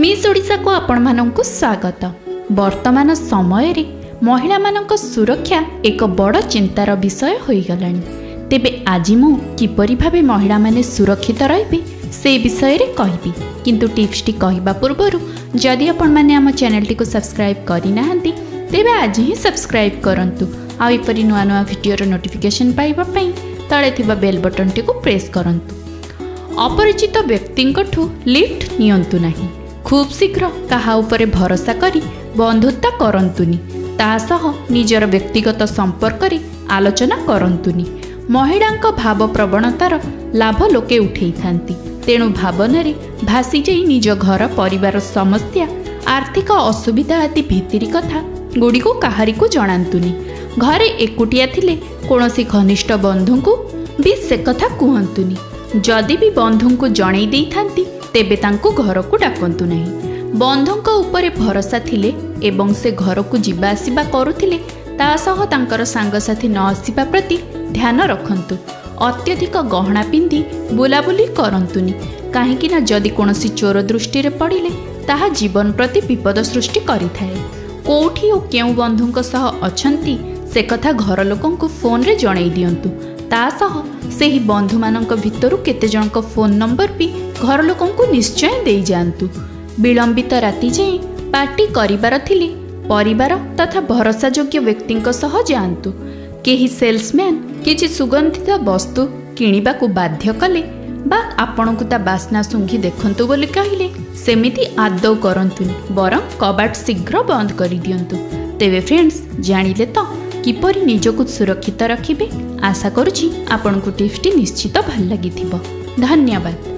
Miss ଓଡ଼ିଶାକୁ ଆପଣମାନଙ୍କୁ ସ୍ୱାଗତ। ବର୍ତ୍ତମାନ ସମୟରେ ମହିଳାମାନଙ୍କ ସୁରକ୍ଷା ଏକ ବଡ଼ ଚିନ୍ତାର ବିଷୟ ହୋଇଗଲାଣି। ତେବେ ଆଜି ମୁଁ କିପରି ଭାବେ ମହିଳାମାନେ ସୁରକ୍ଷିତ ରହିବେ ସେ ବିଷୟରେ କହିବି। କିନ୍ତୁ ଟିପ୍ସଟି କହିବା ପୂର୍ବରୁ ଯଦି ଆପଣମାନେ ଆମ ଚ୍ୟାନେଲଟିକୁ ସବସ୍କ୍ରାଇବ୍ କରିନାହାନ୍ତି, ତେବେ ଆଜି ହିଁ ସବସ୍କ୍ରାଇବ୍ କରନ୍ତୁ, ଆଉ ଏପରି ନୂଆ ନୂଆ ଭିଡ଼ିଓର ନୋଟିଫିକେସନ୍ ପାଇବା ପାଇଁ ତଳେ ଥିବା ବେଲ୍ ବଟନ୍ଟିକୁ ପ୍ରେସ୍ କରନ୍ତୁ। ଅପରିଚିତ ବ୍ୟକ୍ତିଙ୍କଠୁ ଲିଫ୍ଟ ନିଅନ୍ତୁ ନାହିଁ। ଖୁବ୍ ଶୀଘ୍ର କାହା ଉପରେ ଭରସା କରି ବନ୍ଧୁତା କରନ୍ତୁନି। ତା ସହ ନିଜର ବ୍ୟକ୍ତିଗତ ସମ୍ପର୍କରେ ଆଲୋଚନା କରନ୍ତୁନି। ମହିଳାଙ୍କ ଭାବପ୍ରବଣତାର ଲାଭ ଲୋକେ ଉଠେଇଥାନ୍ତି। ତେଣୁ ଭାବନାରେ ଭାସିଯାଇ ନିଜ ଘର ପରିବାର ସମସ୍ୟା, ଆର୍ଥିକ ଅସୁବିଧା ଆଦି ଭିତିରି କଥା ଗୁଡ଼ିକୁ କାହାରିକୁ ଜଣାନ୍ତୁନି। ଘରେ ଏକୁଟିଆ ଥିଲେ କୌଣସି ଘନିଷ୍ଠ ବନ୍ଧୁଙ୍କୁ ବି ସେକଥା କୁହନ୍ତୁନି। ଯଦି ବି ବନ୍ଧୁଙ୍କୁ ଜଣେଇ ଦେଇଥାନ୍ତି, ତେବେ ତାଙ୍କୁ ଘରକୁ ଡାକନ୍ତୁ ନାହିଁ। ବନ୍ଧୁଙ୍କ ଉପରେ ଭରସା ଥିଲେ ଏବଂ ସେ ଘରକୁ ଯିବା ଆସିବା କରୁଥିଲେ, ତା ସହ ତାଙ୍କର ସାଙ୍ଗସାଥି ନ ଆସିବା ପ୍ରତି ଧ୍ୟାନ ରଖନ୍ତୁ। ଅତ୍ୟଧିକ ଗହଣା ପିନ୍ଧି ବୁଲାବୁଲି କରନ୍ତୁନି, କାହିଁକିନା ଯଦି କୌଣସି ଚୋର ଦୃଷ୍ଟିରେ ପଡ଼ିଲେ ତାହା ଜୀବନ ପ୍ରତି ବିପଦ ସୃଷ୍ଟି କରିଥାଏ। କେଉଁଠି ଓ କେଉଁ ବନ୍ଧୁଙ୍କ ସହ ଅଛନ୍ତି ସେ କଥା ଘର ଲୋକଙ୍କୁ ଫୋନ୍ରେ ଜଣାଇ ଦିଅନ୍ତୁ। ତା ସହ ସେହି ବନ୍ଧୁମାନଙ୍କ ଭିତରୁ କେତେଜଣଙ୍କ ଫୋନ୍ ନମ୍ବର ବି ଘର ଲୋକଙ୍କୁ ନିଶ୍ଚୟ ଦେଇଯାଆନ୍ତୁ। ବିଳମ୍ବିତ ରାତି ଯାଏଁ ପାର୍ଟି କରିବାର ଥିଲେ ପରିବାର ତଥା ଭରସାଯୋଗ୍ୟ ବ୍ୟକ୍ତିଙ୍କ ସହ ଯାଆନ୍ତୁ। କେହି ସେଲ୍ସମ୍ୟାନ୍ କିଛି ସୁଗନ୍ଧିତ ବସ୍ତୁ କିଣିବାକୁ ବାଧ୍ୟ କଲେ ବା ଆପଣଙ୍କୁ ତା ବାସ୍ନା ଶୁଙ୍ଘି ଦେଖନ୍ତୁ ବୋଲି କହିଲେ, ସେମିତି ଆଦୌ କରନ୍ତୁନି, ବରଂ କବାଟ ଶୀଘ୍ର ବନ୍ଦ କରିଦିଅନ୍ତୁ। ତେବେ ଫ୍ରେଣ୍ଡସ୍, ଜାଣିଲେ ତ କିପରି ନିଜକୁ ସୁରକ୍ଷିତ ରଖିବେ? ଆଶା କରୁଛି ଆପଣଙ୍କୁ ଟିପ୍ସଟି ନିଶ୍ଚିତ ଭଲ ଲାଗିଥିବ। ଧନ୍ୟବାଦ।